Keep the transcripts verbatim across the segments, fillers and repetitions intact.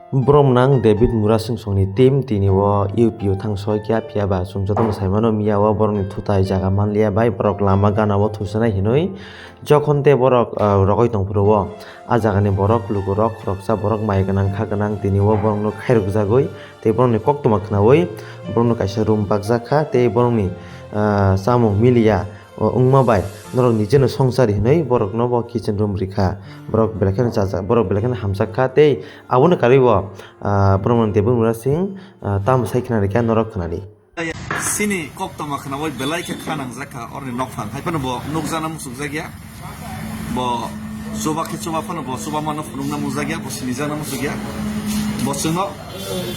Borok nang David Murasing songni team tini o U P o thang soi kya phiya ba chwng jotono sai mano miya o borokni thutai jaga manliya bai borok lama gana o thusanai hinwi jokhon tei borok, ah, rogoi tong phuru o. A jagani borok lukurok khoroksa borok mai gwnang kha gwnang tini o borokno khairokjagwi tei borokni koktwma khnaui borokno kaisa room bakjak kha tei borokni, ah, chamung miliya o wngma bai norok nijeno songchari hinwi borokno bo kitchen room rikha. Borok belai kheno chajak, borok belai kheno hamjak kha tei abono karwi bo, ah, borokno David Murasing, ah, tamo sai khna rikha norok khna di. Chini koktwma khnaui belai khe kha nangjak kha orni nokphang hai phano bo nukjakna muchungjak ya. Bo chuba khe chuba phano bo chuba mano phunukna muchungjak ya, bo sinijakna muchungjak ya. Bo chwngno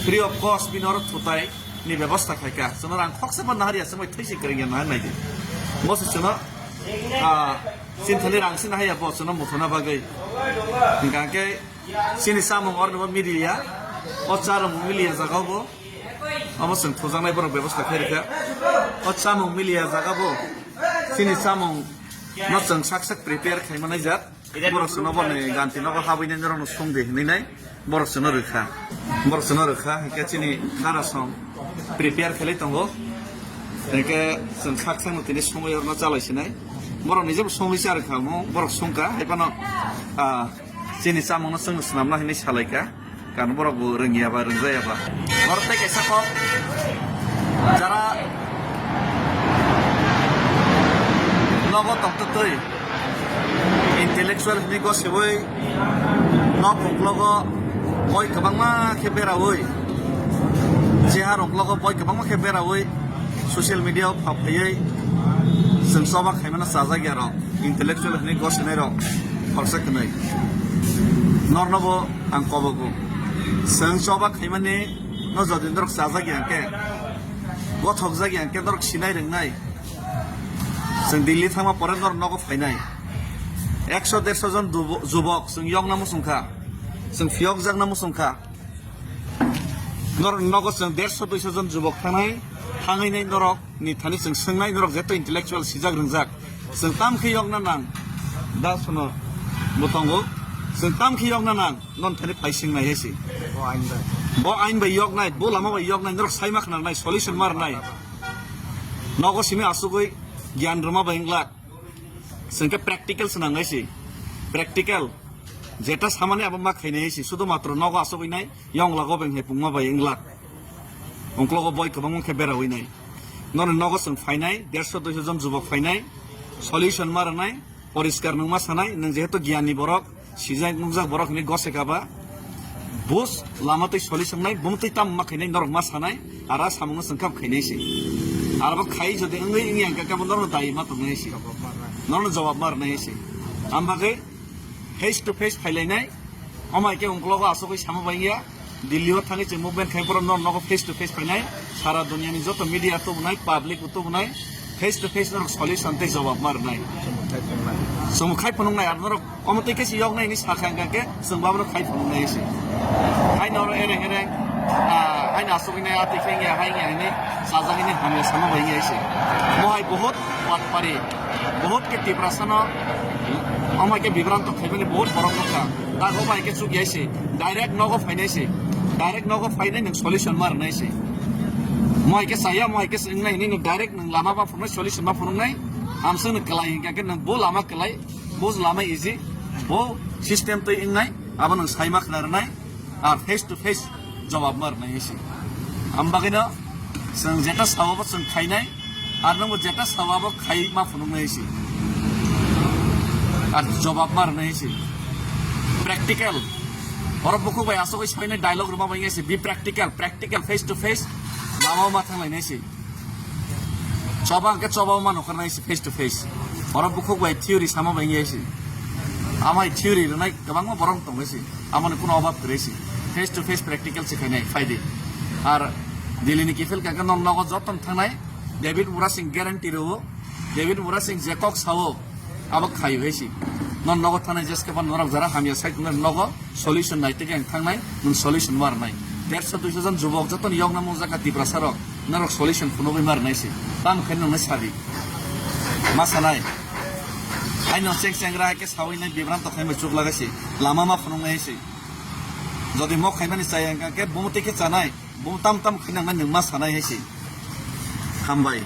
free of cost bini oro thutai ni bebosta khaikha. Chwngno rang khoksa bo naharya chwngbai thwi se kwrwngya nahar naidi. Bo se chwngno, ah, chini thani rang se nahaya bo chwngno muthuna bagwi. Hingkha khe chini chamung orni bo miliya. O charwng miliya jaga bo. Omo chwng thujaknai borok bebosta khairikha. O chamung miliya jaga bo. Chini chamung no chwng sak sak prepare khaima nai jak. Borok chwngno boni ganti nogo habwi nai norokno song di hinwi nai borok chwngno rwkha. Borok chwngno rwkha, hinkhe chini dara song prepare khailai tongo. Hinkhe chwng sak sakno tini songwi orno chalai sinai. Borok nijebo songwi cha rwkha omo, borok songkha, hai phano, ah, chini chamungno chwngno swnamna hinwi salaikha. Kan borok bo rwngya ba rwngjaya ba. Borok tei kaisa kok jara nogo tongtwtwi intellectual hinwi gosiwi nok uklogo boi kwbangma khe berawi, chehar uklogo boi kwbangma khe berawi social media o pha phaiwi chwng choba khaimano chajakya rok intellectual hinwi gosinairok khoroksa kwnwi norno bo ang kobogo. Chwng choba khaimani no jodi norok chajak ya hwnkhe, gothok jak ya hwnkhe norok sinai rwngnai. Chwng Delhi thangma pore norok nogo phainai. Ekso derso jon dubo-, jubok chwng yokna muchungkha. Chwng phiyokjakna muchungkha. Norok nogo chwng derso duiso jon jubok thangnai, thangwi nai norok ni thani chwng swngnai, norok jeto intellectual sijak rwngjak. Chwng tam khe yokna nang. Da sono bo tongo. Chwng tam khe yokna nang. Non thani phai sing nai hai se. Bo ain bai. Bo ain bai yok nai, bo lama bai yok nai, norok sai ma khna nai, solution mar nai. Nogo simi asugui gyan rwma bai wng glak. Chwng khe practical se nang nai se. Practical. Jeta samani abo ma khainai se. Sudu matro nogo asugui nai, yong lago beng hai pungma bai wng glak. Ungklogo boi kwbangma khe berawi nai. Noni nogo chwng phainai, derso duiso jon jubok phainai, solution ma rwnai. Poriskar nwng ma sanai, nwng jehetu giyani borok, sijak nukjak borok hinwi goseka ba, bus lama twi soli swngnai, bumtwi tamo ma khainai norok ma sanai, ara samungno chwng kap khainai se. Arbo khai jodi wngwi wngya hwnkhe khe bo norokno dai ma tongnai se. Norokno jawab ma rwnai se. Am bagwi face to face phailainai, omo hai khe ungklogo asugwi sama bai wngya. Delhi o thangwi chwng movement khai borok no nogo face to face phainai, sara dunia ni joto media tubunai, public bo tubunai, face to face norok solution tei jawab ma rwnai. Chwng khai phunuknai, ar norok omo twi khe se yoknai hinwi sakha hwnkha khe chwng bo abono khai phunuknai se. Haino oro ereng ereng, ah, haino asugwi nai, ah, twi khe wngya, hai wngya hinwi sajak hinwi hamya sama bai wngya se. Mohai bohot patpari, bohot khe Tiprasa no omo hai khe bibranto khaimani bohot borok nukha. Dago bai khe chuk yai se, direct nogo phainai se, direct nogo phainai nwng solution ma rwnai se. Mo hai khe chaya, mo hai khe se wngnai hinwi nwng direct nwng lama ma phunuknai, solution ma phunuknai. Amswk nwng kwlai hinkha khe nwng bo lama kwlai, bo lama easy, bo system twi wngnai, abo nwng sai ma khna rwnai, ar face to face jawab ma rwnai se. Am bagwino chwng jeta sao bo chwng khainai, ar nwngbo jeta sao abo khai ma phunuknai se. Ar jawab ma rwnai se. Practical. Oro bukhuk bai asugwi soinai dialogue rwma bai se, be practical, practical, face to face. Lama ma thanglainai se. Choba hwnkhe choba ma nukharnai se face to face. Oro bukhuk bai theory sama bai se. Amai theory rwnai kwbangma borok tongnai se. Amoni kuno obab kwrwi se. Face to face practical se khainai, phaidi. Ar Delhi ni kiphil kha khe nok nogo joto thangnai. David Murasing guarantee rwo. David Murasing je kok sao, abo khaio hai se. Non nogo thanai jeske ban norok jara hamya sai tongna nogo solution nai tege ang thangnai, nwng solution ma rwnai. Derso duiso jon jubok joto ni yokna mung jaka Tiprasa rok, norok solution phunugwi ma rwnai se. Tamo khe nwng nai sadi. Ma sanai. Ai no cheng cheng ra ke sawi nai bibranto khai ma chuk lagai se. Lama ma phunung nai se. Jodi mok khaimani chaya hwnkha khe bomo tei khe chanai, bomo tam tam khainang nai nwng ma sanai hai se. Hambai.